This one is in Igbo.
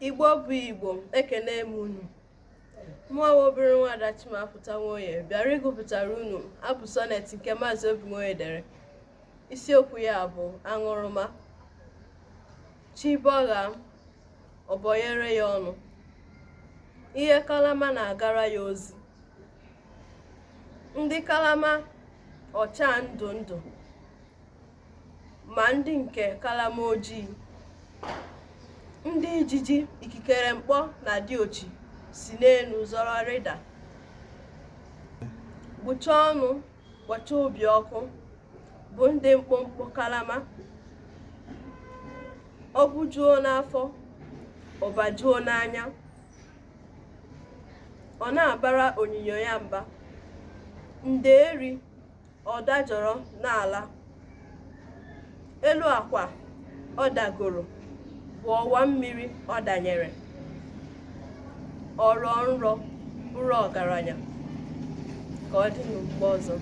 Igbo bụ Igbo, ekene m unu. Mụnwa bụ obere nwaada Chimapụta Nwoye bịara ịgụpụtara unu abụ sọnet nke Maazị Obi Nwoye dere. Isiokwu ya bụ aṅụrụma. Chi bọgha, ọ bọnyere ya ọnụ. Ihe kalama na-agara ya ozi. Ndị kalama ọcha ndụ ndụ ma ndị nke kalama ojii. Ndị ijiji ikikere mkpọ na diochi si n'elu zọrọ rịda. Gbụchaa ọnụ kpọchaa obi ọkụ bụ ndị mkpụmkpụ kalama. Ọ bụjuo n'afọ, ọ bajuo n'anya. Ọ na-abara onyinyo ya mba. Ndeeri ọ dajọrọ n'ala. Elu akwa ọ dagoro bụ ọwa mmiri ọ danyere. Ọ rọọ nrọ bụrụ ọgaranya. Ka ọ dị mgbe ọzọ.